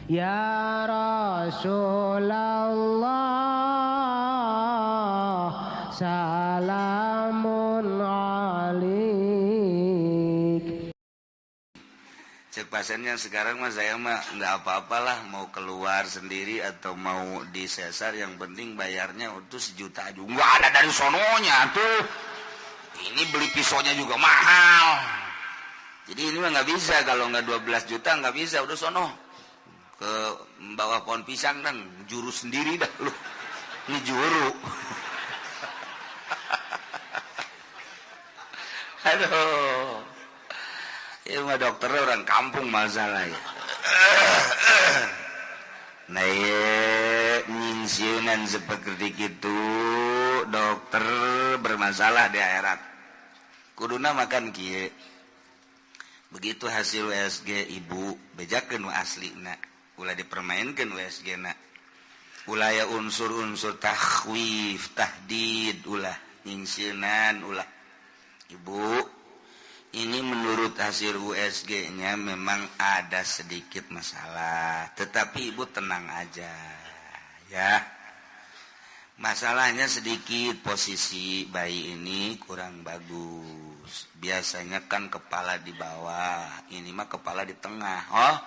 Ya Rasulullah salamun alik. Cek pasiennya sekarang mah saya mah nggak apa-apalah, mau keluar sendiri atau mau disesar, yang penting bayarnya itu 1 juta aja. Nggak ada dari sononya tuh, ini beli pisaunya juga mahal. Jadi ini mah nggak bisa, kalau nggak 12 juta nggak bisa. Udah sono ke bawah pohon pisang dan juru sendiri dah lu, ini juru. Aduh, ini mah dokternya orang kampung masalah ya. Nah, nyingsieunan seperti itu dokter bermasalah di akhirat. Kuduna makan kieu. Begitu hasil USG ibu bejakeun nu aslina, ulah dipermainkan USG na. Ulah ya unsur-unsur takhwif, tahdid, ulah nyingsieunan ulah. Ibu, ini menurut hasil USG-nya memang ada sedikit masalah, tetapi ibu tenang aja ya. Masalahnya sedikit, posisi bayi ini kurang bagus. Biasanya kan kepala di bawah, ini mah kepala di tengah. Oh.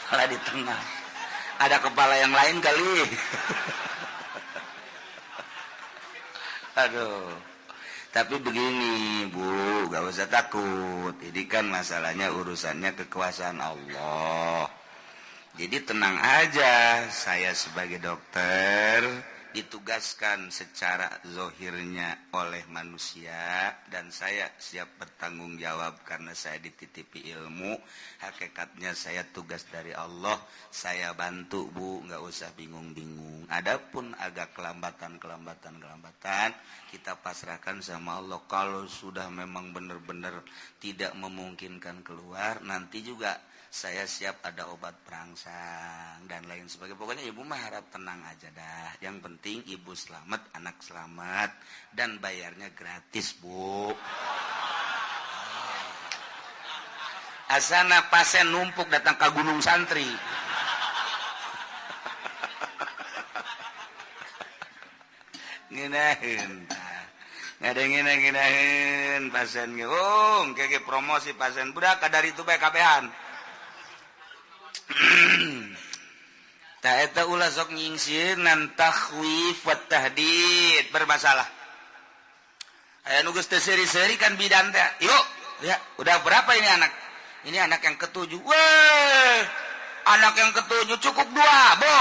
Kepala di tengah. Ada kepala yang lain kali. Aduh. Tapi begini Bu, gak usah takut. Ini kan masalahnya urusannya kekuasaan Allah. Jadi tenang aja, saya sebagai dokter ditugaskan secara zohirnya oleh manusia, dan saya siap bertanggung jawab karena saya dititipi ilmu. Hakikatnya saya tugas dari Allah, saya bantu Bu, nggak usah bingung-bingung. Adapun agak kelambatan, kita pasrahkan sama Allah. Kalau sudah memang benar-benar tidak memungkinkan keluar, nanti juga saya siap ada obat perangsang dan lain sebagainya. Pokoknya ibu mah harap tenang aja dah. Yang penting ibu selamat, anak selamat, dan bayarnya gratis Bu. Asana pasien numpuk datang ke Gunung Santri. Ngeunaheun. Ngadengin pasien ge. Oh, engke promosi pasien budak kadar itu bae kabehan. Ta eta ulah sok nyingsieunan takhwif wa tahdid bermasalah. Aya nu geus teu seuri-seuri kan bidan teh. Yuk, ya, udah berapa ini anak? Ini anak yang ketujuh. Weh, anak yang ketujuh cukup 2, Bu.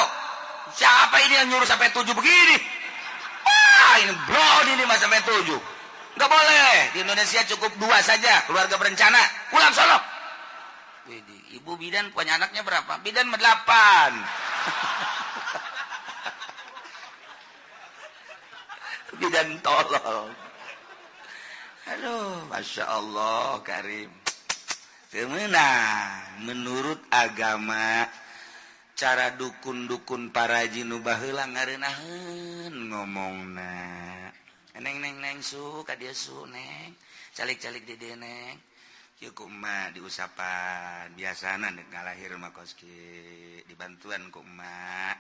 Siapa ini yang nyuruh sampai 7 begini? Wah, ini bro ini mah sampai 7. Enggak boleh. Di Indonesia cukup 2 saja, keluarga berencana. Pulang sono. Widih, ibu bidan punya anaknya berapa? Bidan 8. Bidan tolol. Aduh, Masya Allah, Karim. Kemenang, menurut agama, cara dukun-dukun para jinu baheula ngareunaheun ngomongna. Neng neng neng su ka dieu su neng. Calik-calik di dieu neng. Kieu ku emak diusapan, biasana nek ngalahir mah kos kieu dibantuan ku emak.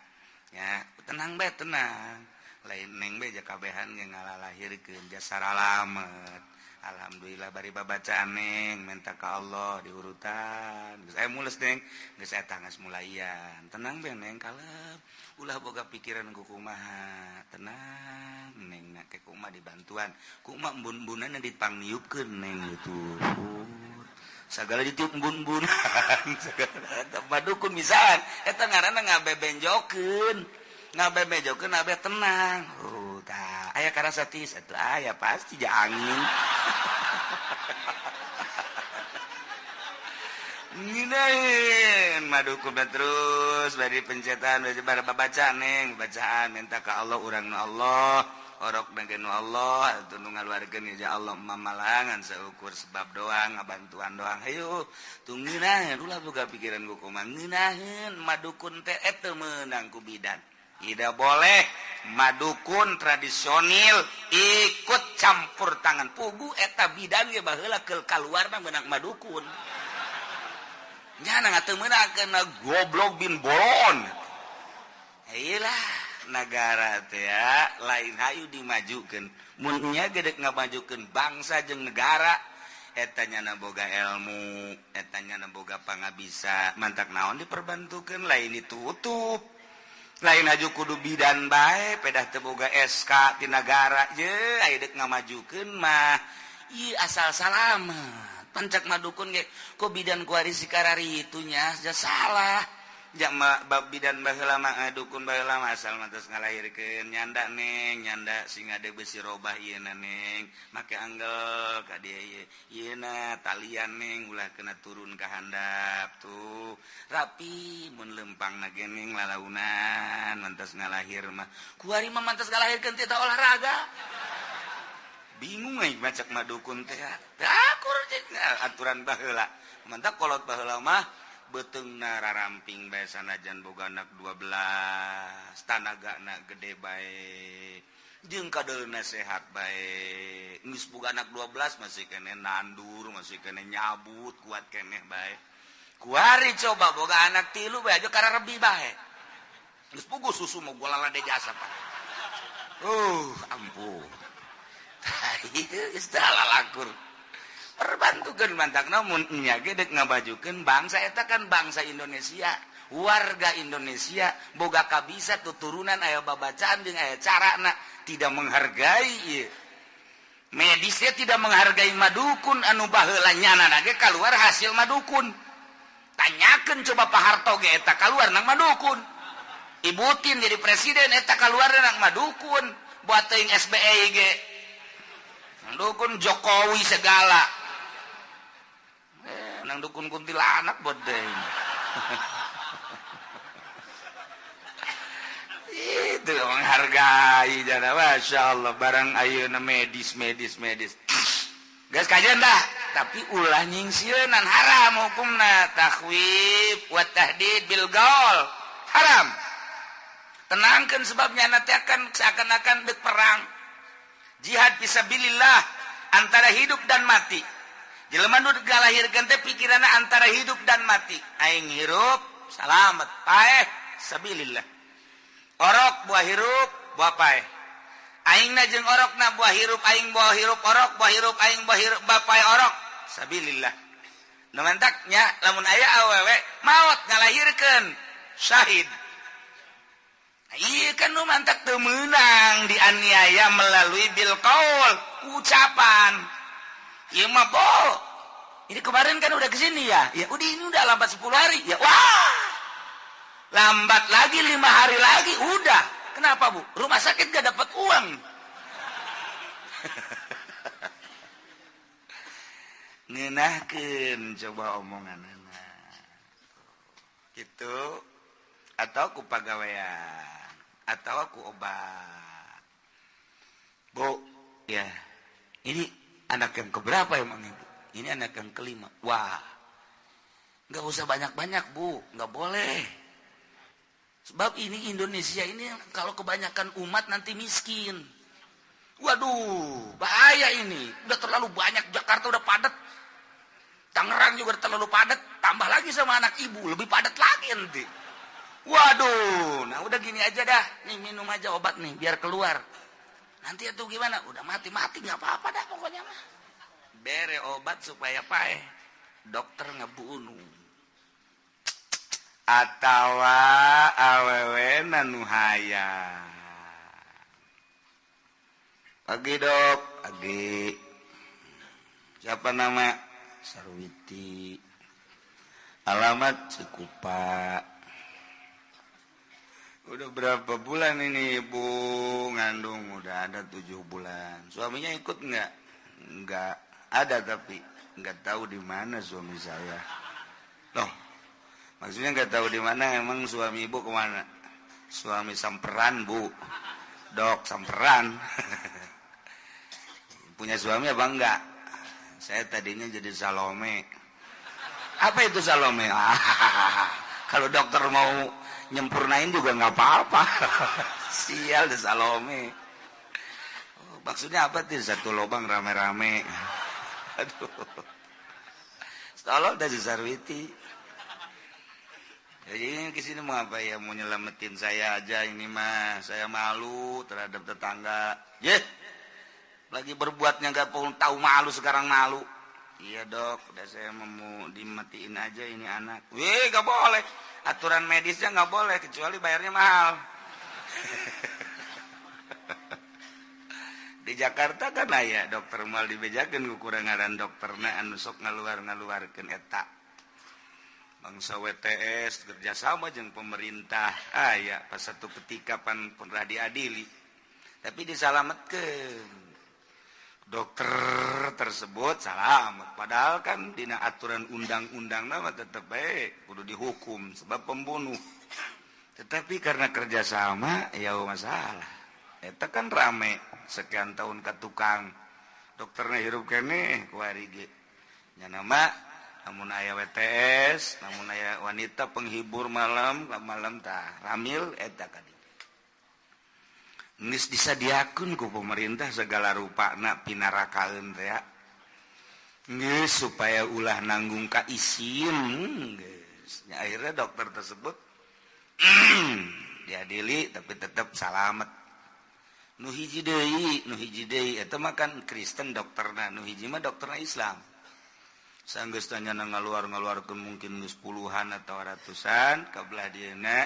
Ya, tenang bae tenang. Lain neng bae jakabehan ge ngalalahirkeun jasa salamet. Alhamdulillah bari babacaan neng minta ka Allah diurutan. Geus aya mules neng, geus eta geus mulaian. Tenang bae neng kalem. Ulah boga pikiran ku kumaha. Tenang neng na ke kumaha dibantuan. Kumaha embun-embunanna dipangniupkeun neng gitu. Sagala ditiup embun-embunan. Sagala badukun misalan eta ngaranna ngabebenjokeun. Ngabebenjokeun abe tenang. Oh, tah aya karasa tiis atuh aya pasti ja angin. Nginain madukun terus bari pencetan bari babacaan neng bacaan minta ka Allah urang nu Allah orok dengan nu Allah atuh nu ngaluarkeun ya Allah mamalangan seukur sebab doang ngabantuan doang hayu tuh ngeunaheun ulah boga pikiran ku kumaha ngeunaheun madukun teh eta meunang ku bidan. Tidak boleh madukun tradisional ikut campur tangan pugu eta bidan ge baheula keul kaluarna meunang madukun. Nyana teu meunang kena goblok bin bolon. Iyalah negara teh ya, lain hayu dimajukeun. Mun nya gedek ngamajukeun bangsa jeung negara eta nyana boga ilmu, eta nyana boga pangabisa, mantak naon diperbantukeun lain ditutup. Lain aju kudu bidan bae pedah teu boga SK ti nagara je aya dek ngamajukeun mah. Ieu asal salamet. Pancak madukun ge kok bidan kuari sikarari itunya ja salah. Ja bab bidan baheula mah dukun baheula mah asal mah tos ngalahirkeun nyanda neng nyanda sing ade besi robah ieu na neng make anggel ka dieu ieu ieu na talian neng ulah kena turun ka handap tuh rapi mun lempangna ge neng lalaunan mantas ngalahir mah kuari mah mantas ngalahirkeun teh olahraga. Bingung aing macak madukun teh akur aturan baheula mantap kolot baheula mah beuteungna raramping bae sanajan boga anak 12 tanagana gede bae jeung kadeulna sehat bae geus boga anak 12 masih keneh nandur masih keneh nyabut kuat keneh bae kuari coba boga anak 3 bae aja kararebi bae geus puguh susu mah golalade jasa pak ampun. Lakur perbantukeun mantakna mun nya ge dek ngabajukeun bangsa eta kan bangsa Indonesia, warga Indonesia boga kabisa tuturunan aya babacaan jeung aya carana tidak menghargai ieu. Medisnya tidak menghargai madukun anu baheula nyana ge kaluar hasil madukun. Tanyakeun coba Pak Harto ge eta kaluar nang madukun. Ibu Tin jadi presiden eta kaluar nang madukun. Buat teuing SBY ge dukun Jokowi segala nang dukun kuntilanak bodeng. Itu menghargai jana Masya Allah barang ayeuna medis medis medis geus kajian dah tapi ulah nyingsieunan haram hukumna takhwif wa tahdid bil gaul haram. Tenangkeun sebabnya nanti akan seakan-akan dek perang jihad fisabilillah antara hidup dan mati. Jelema nu galahirkeun teh pikiranna antara hidup dan mati. Aing hirup salamet paeh sabilillah. Orok buah hirup buah paeh. Aingna jeung orokna buah hirup aing buah hirup orok buah hirup aing buah hirup bapae orok sabilillah. Nu mantaknya lamun aya awewe maot ngalahirkeun syahid. Iya kan nu mantak teu meunang dianiaya melalui bil qaul ucapan. Ieu mah bo. Ini kemarin kan udah kesini ya. Ya udah ini udah lambat 10 hari. Ya wah. Lambat lagi 5 hari lagi udah. Kenapa Bu? Rumah sakit gak dapat uang. Ngeunahkeun coba omonganana. Gitu atau ku pagawean atau aku obat. Bu, ya. Ini anak yang keberapa emang Ibu? Ini anak yang kelima. Wah. Enggak usah banyak-banyak, Bu. Enggak boleh. Sebab ini Indonesia ini kalau kebanyakan umat nanti miskin. Waduh, bahaya ini. Udah terlalu banyak, Jakarta udah padat. Tangerang juga terlalu padat, tambah lagi sama anak ibu, lebih padat lagi nanti. Waduh, nah udah gini aja dah. Nih minum aja obat nih biar keluar. Nanti itu gimana? Udah mati-mati nggak apa-apa dah pokoknya mah. Bere obat supaya paeh. Dokter ngebunuh. Atawa awewe nu hayang. Pagi dok, pagi. Siapa nama? Sarwiti. Alamat Cikupa. Udah berapa bulan ini ibu ngandung? Udah ada 7 bulan. Suaminya ikut nggak? Nggak ada, tapi nggak tahu di mana suami saya. Loh, maksudnya nggak tahu di mana? Emang suami ibu kemana? Suami samperan bu, dok samperan. Punya suami apa enggak? Saya tadinya jadi Salome. Apa itu Salome? Kalau dokter mau nyempurnain juga nggak apa-apa. Sial deh Salome. Oh, maksudnya apa tuh satu lubang rame-rame? Aduh. Tolong dari Sarwiti. Ini kesini mau apa ya? Mau nyelamatin saya aja ini mah. Saya malu terhadap tetangga. Ye, lagi berbuatnya nggak tahu malu, sekarang malu. Iya dok, udah saya mau dimatiin aja ini anak. Wih, nggak boleh. Aturan medisnya nggak boleh kecuali bayarnya mahal. Di Jakarta kan aya dokter mal dibejakeun ku kurangaran dokterna anu sok ngaluar-ngaluarkeun eta. Bangsa WTS kerjasama jeung pemerintah aya pas satu ketika pan pernah diadili. Tapi disalametkeun. Dokter tersebut salamet, padahal kan dina aturan undang-undang mah tetep bae kudu dihukum sebab pembunuh. Tetapi karena kerjasama ya masalah. Eta kan rame sekian tahun ke tukang dokternya hirup keneh kuari ge nya nama lamun aya WTS lamun aya wanita penghibur malam malam tah ramil eta ka dieu geus disadiakeun ku pemerintah segala rupana pinarakaeun teh geus supaya ulah nanggung ka isin geus nya akhirnya dokter tersebut diadili tapi tetap salamet. Nu hiji deui eta mah kan Kristen dokterna, nu hiji mah dokterna Islam. Sanggeus tanya ngaluar-ngaluarkeun mungkin geus puluhan atau ratusan, ka belah dieuna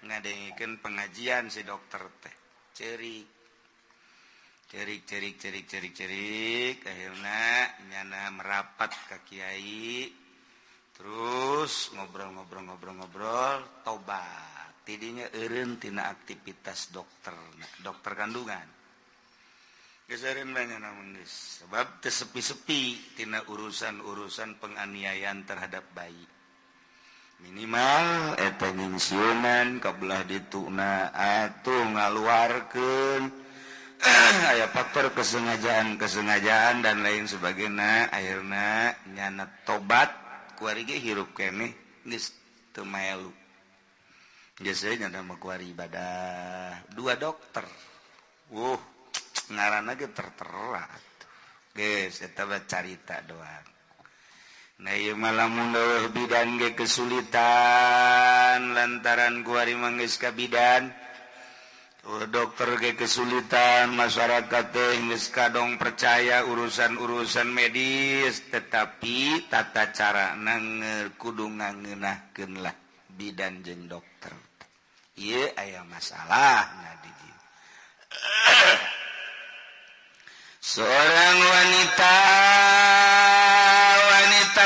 ngadengikeun pengajian si dokter teh. Cerik. Cerik cerik cerik cerik cerik akhirna nyana merapat ka kiai. Terus ngobrol-ngobrol-ngobrol-ngobrol tobat. Tidinya eureun tina aktivitas dokter, dokter kandungan. Geus eureun banyak namun geus sebab teu sepi-sepi tina urusan-urusan penganiayaan terhadap bayi. Minimal eta nyingsieunan ka belah dituna atuh ngaluarkeun aya faktor kesengajaan-kesengajaan dan lain sebagainya akhirna nyana tobat kuari ge hirup keneh geus teu maelu. Biasanya nyana kuari ibadah dua dokter. Wuh, ngaranna ge tertera. Geus eta mah carita doang. Nah ieu mah lamun leuwih bidan ge kesulitan lantaran kuari mah geus ka bidan. Dokter ge kesulitan, masyarakat teh geus kadong percaya urusan-urusan medis, tetapi tata carana kudu ngangeunahkeun lah bidan jeung dokter. Ieu aya masalah nah di dieu. Seorang wanita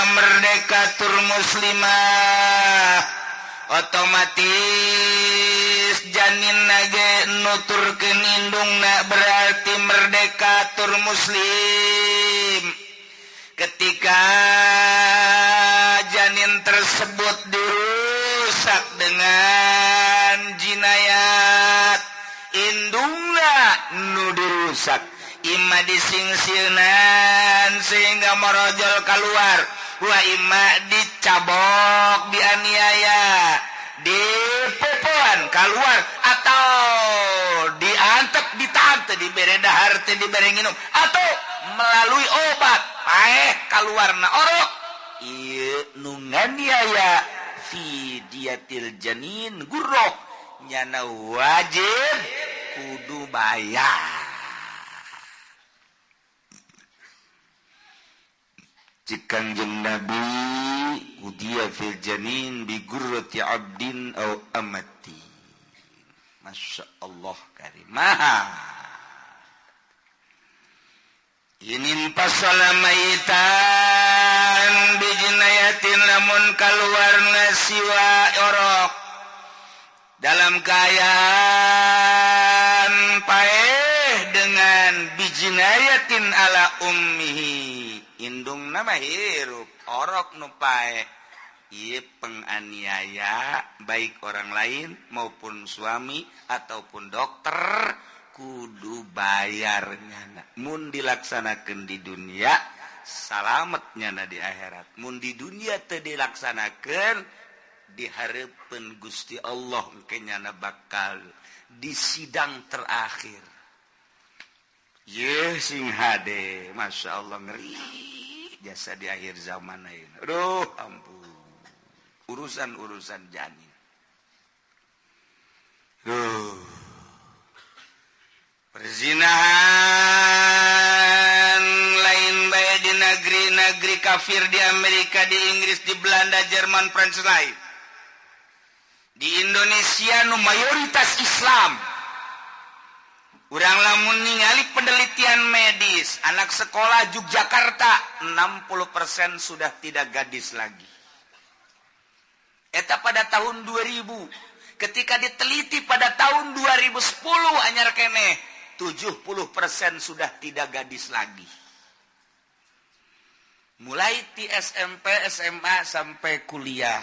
merdeka tur muslimah otomatis janin nage nuturkeun indungna berarti merdeka tur muslim. Ketika janin tersebut dirusak dengan jinayat, indungna nu dirusak imma disingsieunan sehingga morojol keluar, wa imma dicabok, dianiaya, dipupuan keluar, atau diantep, ditahan, teu dibere dahar, teu dibere nginum, atau melalui obat paeh kaluarna orok. Ieu nu nganiaya fi diatil janin gurroh nyana wajib kudu bayar. Cik Kangjeng Nabi udia fil janin bi gurrati abdin au amati. Masya Allah karimah. Inin pasala maitan bijinayatin lamun kaluarna siwa orok dalam keadaan paeh dengan bijinayatin ala ummihi. Indung nama hirup orok nu paeh ieu penganiaya baik orang lain maupun suami ataupun dokter kudu bayarnya. Mun dilaksanakeun di dunia salamet nyana di akhirat. Mun di dunia teu dilaksanakeun dihareupeun Gusti Allah engke nyana bakal di sidang terakhir. Ye sing hade, Masya Allah ngeri jasa di akhir zaman ayeuna. Aduh ampun, urusan-urusan janin. Perzinahan lain bae di negeri-negeri kafir, di Amerika, di Inggris, di Belanda, Jerman, Prancis, lain. Di Indonesia nu mayoritas Islam, urang lamun ningali penelitian medis, anak sekolah Yogyakarta 60% sudah tidak gadis lagi. Eta pada tahun 2000. Ketika diteliti pada tahun 2010, anyar keneh, 70% sudah tidak gadis lagi. Mulai di SMP, SMA sampai kuliah.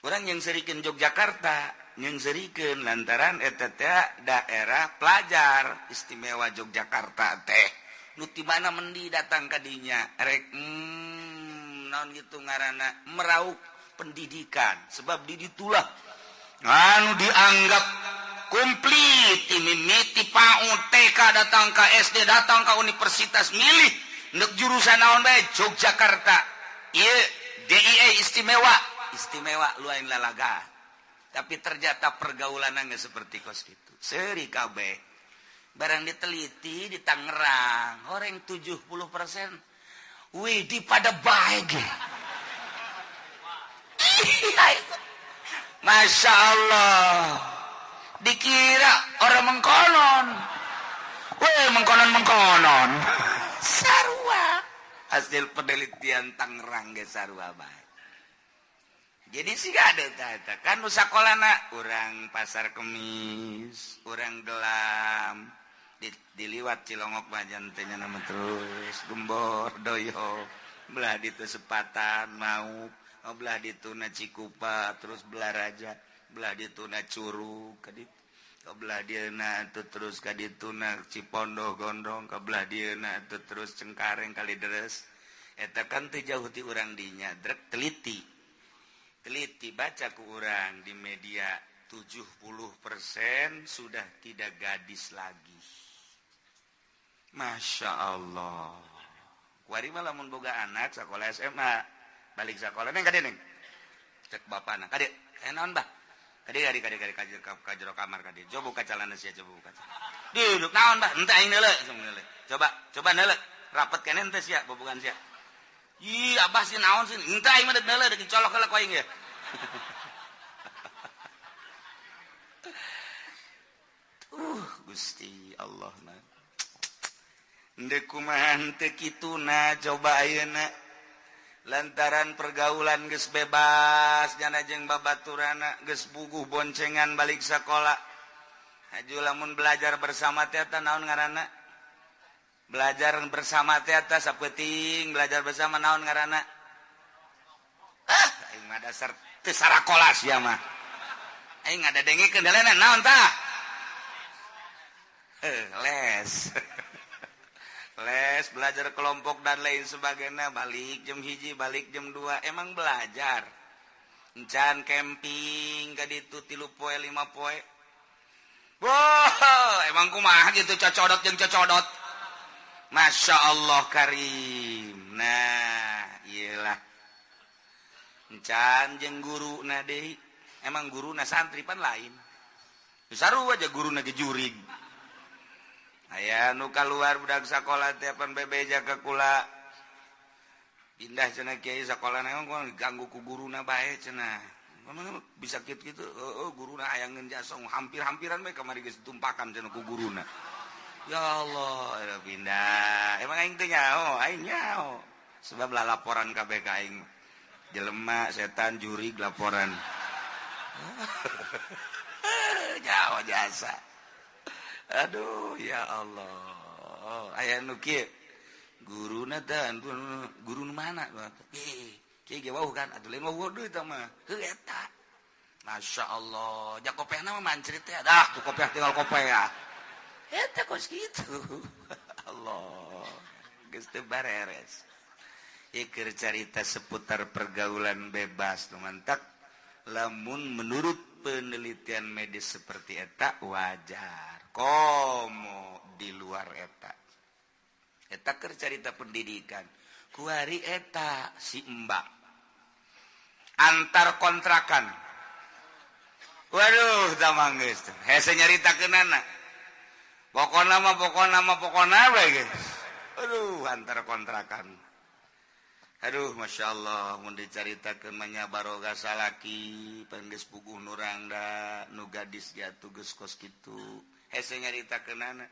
Urang nyengserikan Yogyakarta, nyengserikan lantaran eta teh daerah pelajar istimewa. Yogyakarta teh nu ti mana mendi datang ka dinya rek naon gitu ngaranna, meraup pendidikan, sebab di ditulah anu dianggap komplit, mimiti PAUD, TK, datang ke SD, datang ke universitas, milih untuk jurusan naon bae Yogyakarta. Ieu DIE istimewa, istimewa lain lalaga, tapi ternyata pergaulan nggak seperti kos gitu. Seri kabeh barang diteliti di Tangerang orang 70% wih di pada baik. Masya Allah, dikira orang mengkonon, weh, mengkonon mengkonon sarua. Hasil penelitian Tangerang ge sarua bae. Jadi sih gak ada kan nu sakolana urang Pasar Kemis, urang Gelam, diliwat Cilongok bajan teh nama, terus Gembor, Doyo, belah ditu Sepatan mau, oh, belah dituna Cikupa, terus belah Raja, belah dituna Curug ka ditu, belah dieuna terus ka dituna Cipondo Gondong, ka belah dieuna terus Cengkareng, Kalideres. Eta kan teu jauh ti urang dinya. Drek teliti teliti, baca ku urang di media, 70% sudah tidak gadis lagi. Masya Allah. Kuari mah lamun boga anak sekolah SMA, balik sekolah, "Neng, kade, Neng," cek bapana, "Kade." "Eh, naon, Bah?" "Kade, kade, kade, kade, kade, ka jero kamar kade. Coba buka celana sia, coba buka." Duduk, "Naon, Bah?" "Henteu, aing neuleu, neuleu. Coba, coba neuleu. Rapet keneh henteu sia, bobogan sia." "Ih, Abah sih, naon sih?" "Henteu, aing mah deuk neuleu, deuk dicolok heula ku aing ya." Gusti Allah na. Ndek kumaha teu kituna coba ayeuna, lantaran pergaulan geus bebas, jana jeung babaturana geus buguh boncengan balik sekolah. Haju lamun belajar bersama teh naon ngaranna? Belajar bersama teh sapeting belajar bersama naon ngaranna? Ah, aing mah dasar teu sarakolas ya mah. Aing ngadadengikeun dalena naon tah? Les. Les belajar kelompok dan lain sebagainya, balik jam 1, balik jam 2, emang belajar encan camping ka ditu 3 poe, 5 poe. Wah, emang kumaha gitu, cocodot jeung cocodot. Masya Allah Karim. Nah, iyalah, encan jeung guru na deui. Emang guru na santri pan lain, sarua aja guru na ge jurig. Aya nu kaluar budak sakola teh pan bebeja ka kula, "Pindah cenah, Kiai, sakola." "Emang diganggu ku guruna bae cenah, bisa kitu gitu?" "Oh, guruna hayangeun jasong, hampir-hampiran bae, kamari geus ditumpakan cenah ku guruna." Ya Allah, ya pindah. Emang aing teh nyaho, aing nyaho. Sebab lah laporan kabeh ka aing. Jelema setan jurig laporan. Nyaho jasa. Aduh, ya Allah. Aya nu kieu. Guruna teh guru nu mana? Eh, kieu ge wauh kan? Atuh lain wauh deui eta mah. Heuh eta. Masya Allah, ja kopeahna mah mancrit teh. Dah, tuh kopeah tinggal kopeah. Eta kos kitu. Allah. Geus teu bareres. Ieu carita seputar pergaulan bebas nu mantak lamun menurut penelitian medis seperti eta wajar. Komo di luar eta. Eta keur carita pendidikan. Kuari eta si Mbak antar kontrakan. Waduh, damang geus. Hese nyaritakeunana. Pokona mah pokona mah pokona we geus. Aduh antar kontrakan. Aduh Masya Allah mun dicaritakeun mah nya baroga salaki pan geus puguh nu rangda nu gadis ge atuh geus kos kitu. Hese nyaritakeunana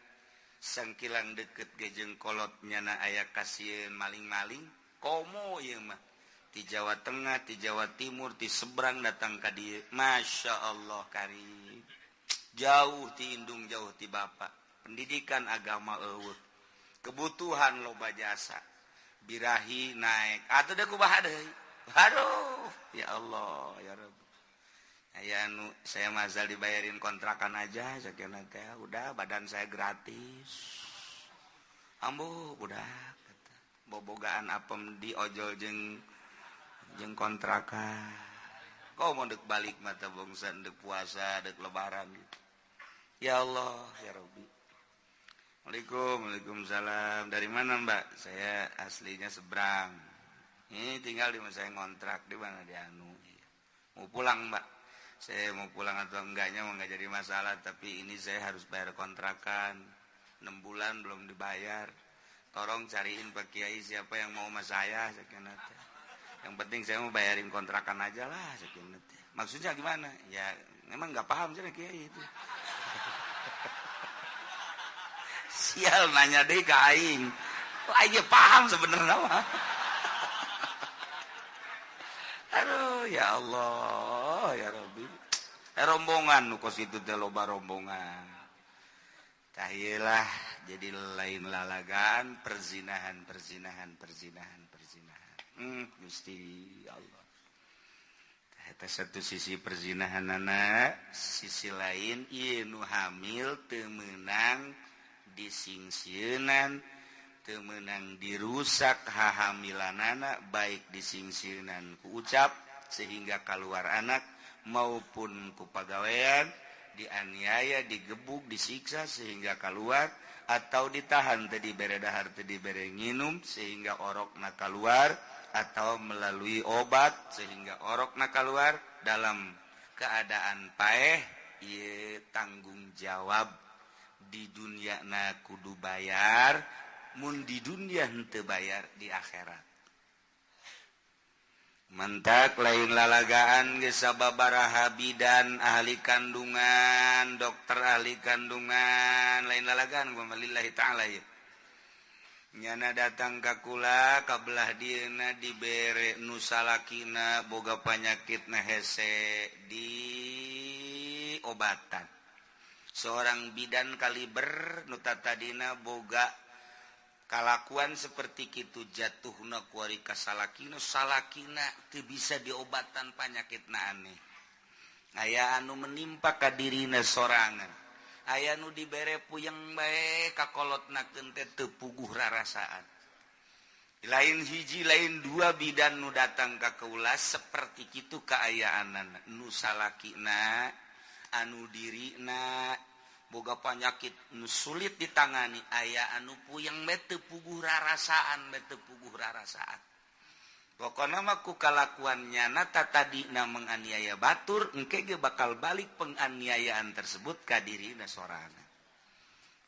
sangkilang deket ge jeung kolot nyana aya kasieun maling-maling komo ieu mah. Di Jawa Tengah, di Jawa Timur, di seberang datang ka dieu. Masya Allah karim. Jauh ti indung, jauh ti bapak. Pendidikan agama eueuh. Kebutuhan loba jasa. Birahi naik. Atuh deui kumaha deui? Aduh, ya Allah, ya Rabb. Aya nu saya mazal dibayarin kontrakan aja sakieu teh udah badan saya gratis. Ambo budak bobogaan apem di ojol jeung jeung kontrakan. Kau mau dek balik mata bangsa dek puasa dek lebaran gitu. Ya Allah ya Rabbi. Waalaikum waalaikumsalam. Dari mana Mbak? Saya aslinya seberang. Ini tinggal di mana saya ngontrak di mana di anu. Mau pulang Mbak. Saya mau pulang atau enggaknya mau nggak jadi masalah, tapi ini saya harus bayar kontrakan. 6 bulan belum dibayar. Tolong cariin Pak Kiai siapa yang mau sama saya sekian teh. Yang penting saya mau bayarin kontrakan aja lah sekian teh. Maksudnya gimana? Ya memang nggak paham sih Kiai itu. Sial nanya deh ke aing. Aing paham sebenarnya mah. Aduh ya Allah ya Rabbi. Rombongan nu kos itu teh loba rombongan. Tah jadi lain lalagaan perzinahan perzinahan perzinahan perzinahan. Gusti Allah. Eta satu sisi perzinahanana, sisi lain ieu nu hamil teu meunang disingsieunan, teu meunang dirusak hahamilanana baik disingsieunan ku ucap sehingga kaluar anak maupun ku pagawean dianiaya, digebuk, disiksa sehingga keluar atau ditahan teu dibere dahar teu dibere nginum sehingga orokna keluar atau melalui obat sehingga orokna keluar dalam keadaan paeh ieu tanggung jawab di dunia na kudu bayar mun di dunia henteu bayar di akhirat. Mentak lain lalagaan geus sababaraha bidan ahli kandungan, dokter ahli kandungan, lain lalagaan gua lillahi ta'ala ya. Nyana datang ka kula kabelah dieuna dibere nu salakina boga panyakit na hese di obatan. Seorang bidan kaliber nu tatadina boga kalakuan seperti kitu jatuhna kuari ka salakina, salakina teu bisa diobatan panyakitna aneh. Aya anu menimpa ka dirina sorangan. Aya nu dibere puyeng bae kakolotna keun teh teu puguh rarasaan. Lain hiji lain dua bidan nu datang ka kaula seperti kitu kaayaanana nu salakina anu dirina boga penyakit nu sulit ditangani aya anu puyeng bae teu puguh rarasaan bae teu puguh rarasaan. Pokona mah ku kalakuan nyana tatadina menganiaya batur engke ge bakal balik penganiayaan tersebut ka dirina sorangan.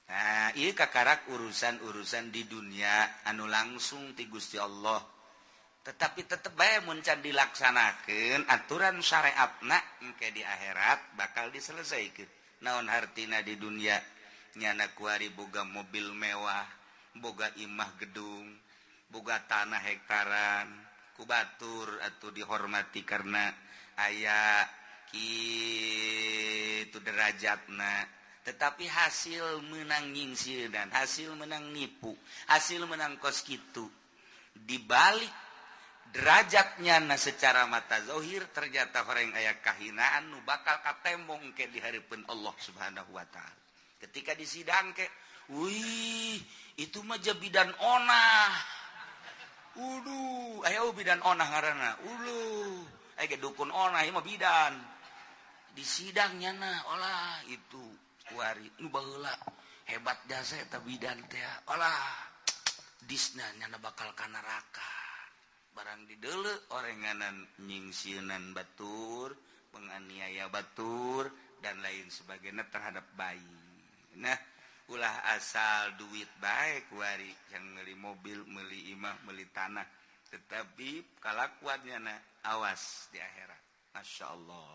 Nah, ieu kakarak urusan-urusan di dunia anu langsung ti Gusti Allah. Tetapi tetep bae mun can dilaksanakeun aturan syariatna engke di akhirat bakal diselesaikeun. Naon hartina di dunia nyana kuari boga mobil mewah, boga imah gedung, boga tanah hektaran, ku batur atau dihormati karena aya kitu derajatna. Tetapi hasil menang nyingsieunan, hasil menang nipu, hasil menang kos kitu dibalik derajatnya na secara mata zahir ternyata horeng aya kahinaan nu bakal katembong ke di hareupeun Allah Subhanahu wa taala. Ketika disidang ke, wih, itu mah bidan onah. Uduh, aya bidan onah ngaranna. Uluh, aya dukun onah ieu mah bidan. Di sidang nyana olah itu kuari nu baheula hebat jasa eta bidan teh. Olah disna nyana bakal ka neraka. Barang dideuleu orenganan nyingsieunan batur, penganiaya batur dan lain sebagainya terhadap bayi. Nah, Ulah asal duit baik wari yang beli mobil, beli imah, beli tanah, tetapi kalakuannya na awas di akhirat. Masya Allah.